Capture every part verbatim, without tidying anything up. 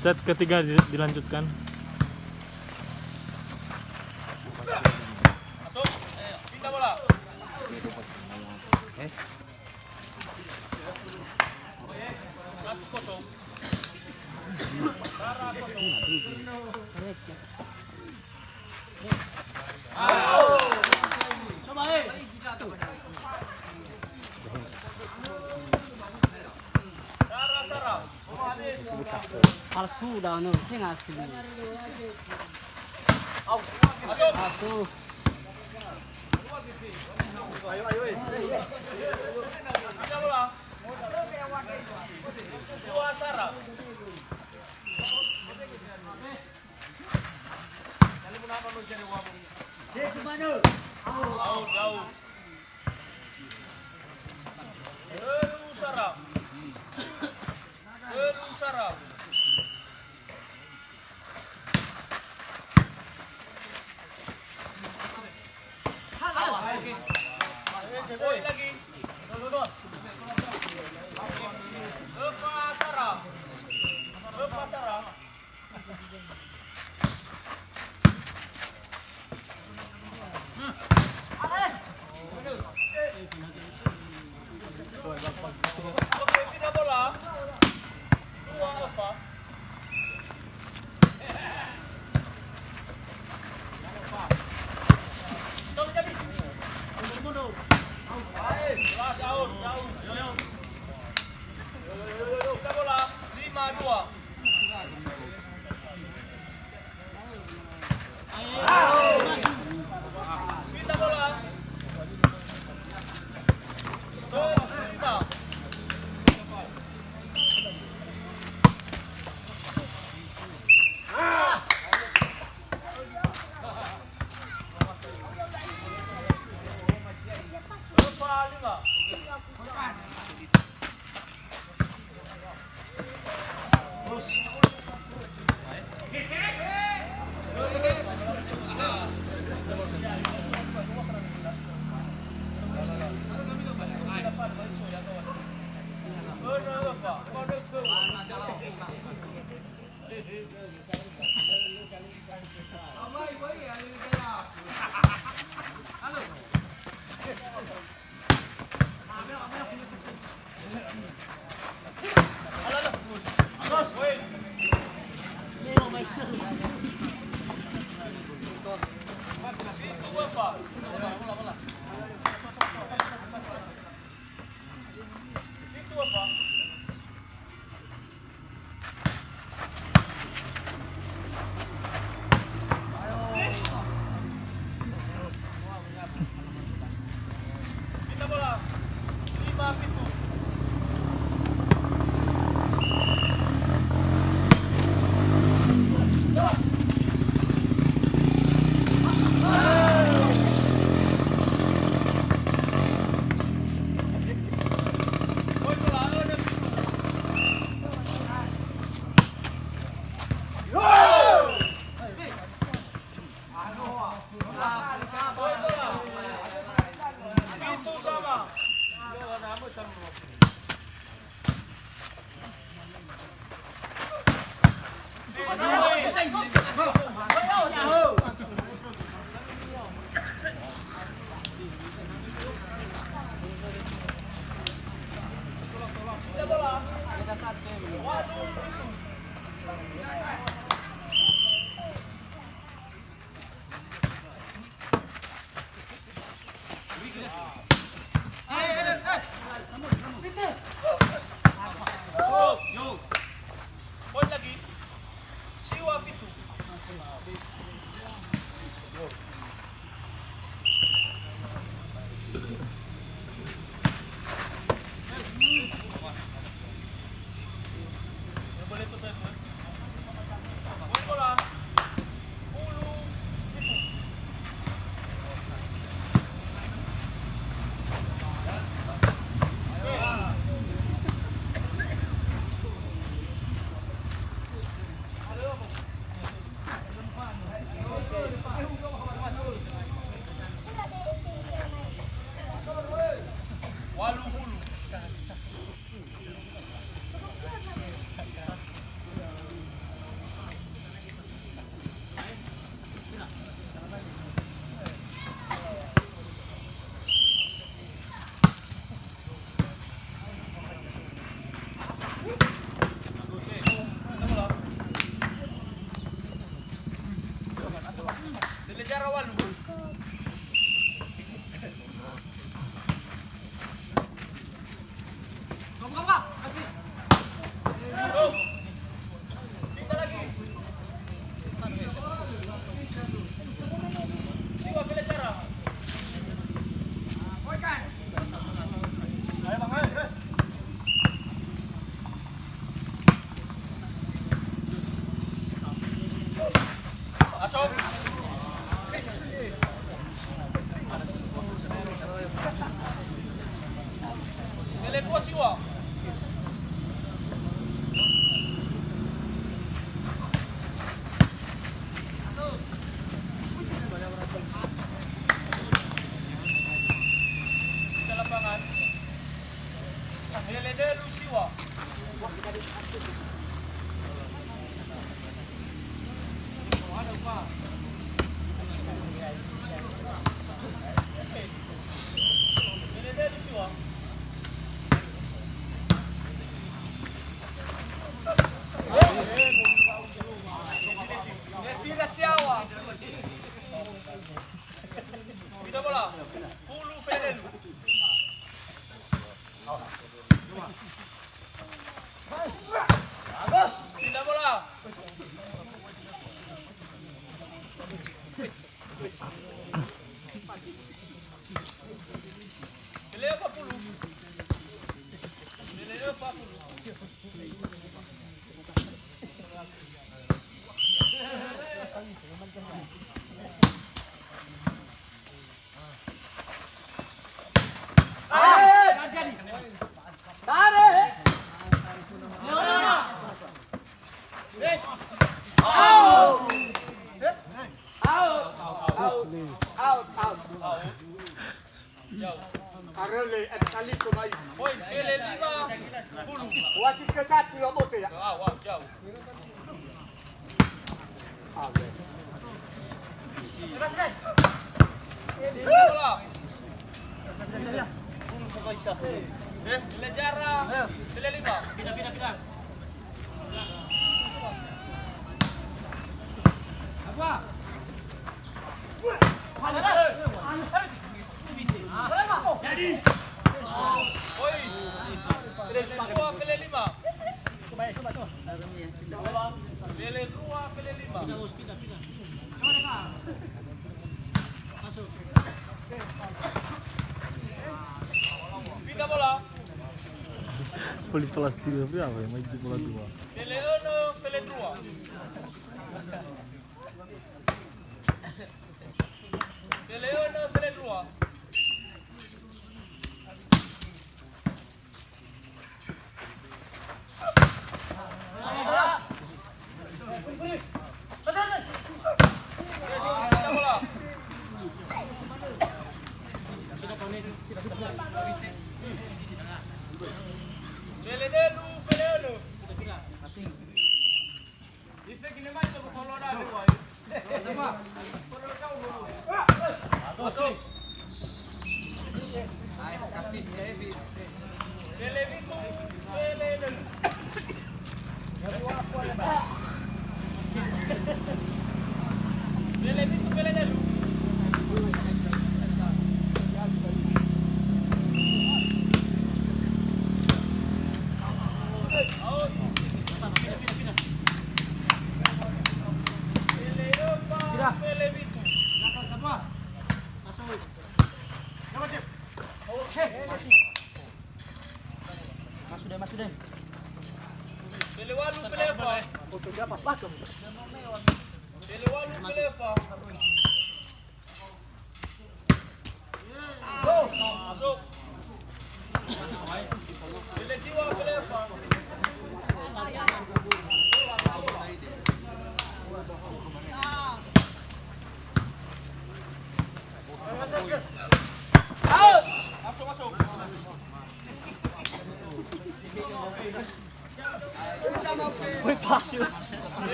Set ketiga di-, dilanjutkan. Palsu dah, no, tenga asli. Palsu. Siwa. Kita lapangan. Lele delu siwa. Pindah bola. Hulu Felen. Pindah bola. Pele empat puluh. Pele empat puluh. Out, out, out, out. Arele, eh, Kaliko mai. Oi, pele lima puluh. Wasit ke satu ya, Bote ya. Wow, wow, jauh. Pele dua, pele lima. Pindah bola. Poli plastik tapi apa ya? Main di bola dua. Pele enam, pele dua. Pele enam, pele dua. Masuk deh, masuk deh. Pele walu, pele empat. Pele walu, pele empat.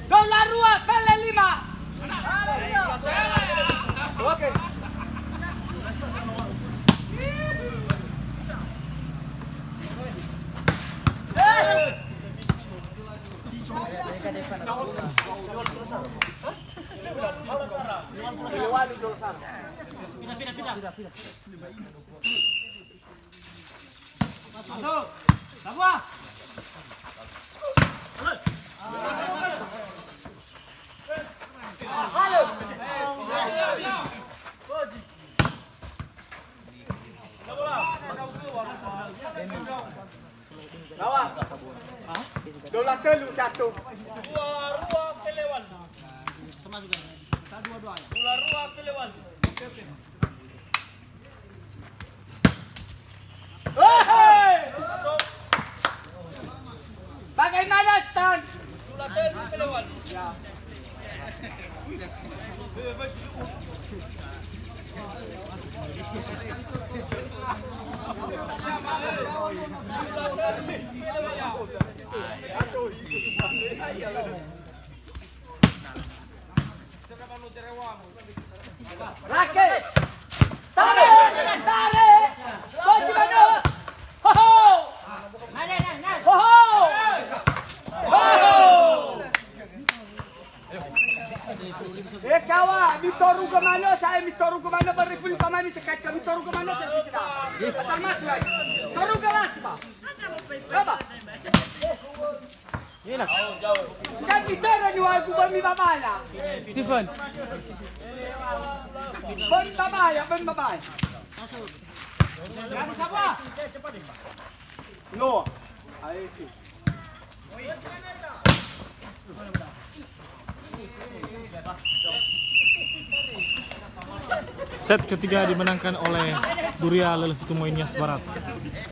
Dua rua fele lima. Oke. Masuk. Tabua. Lawan. Dua rua telu satu. Dua rua fele walu. Dua rua fele walu. Hei! Bagaimana, Stan? Ya. Rake! Tarik! Tarik! Kunci manuk! Ho, ho! Ho, ho! Ho, ho! Eh, kawan, mitoruga manuk, saya mitoruga manuk, beri fuli pamani sekali, mitoruga manuk, saya kita. Asal mati lagi. Toruga lagi, Pak. Coba. Kan bicara ni, wa'agu ba mibabala. Stephen. Ba mibabala, ba mibabala. No. Ayo. Set ketiga dimenangkan oleh Duria Lelefutumoy Nias Barat.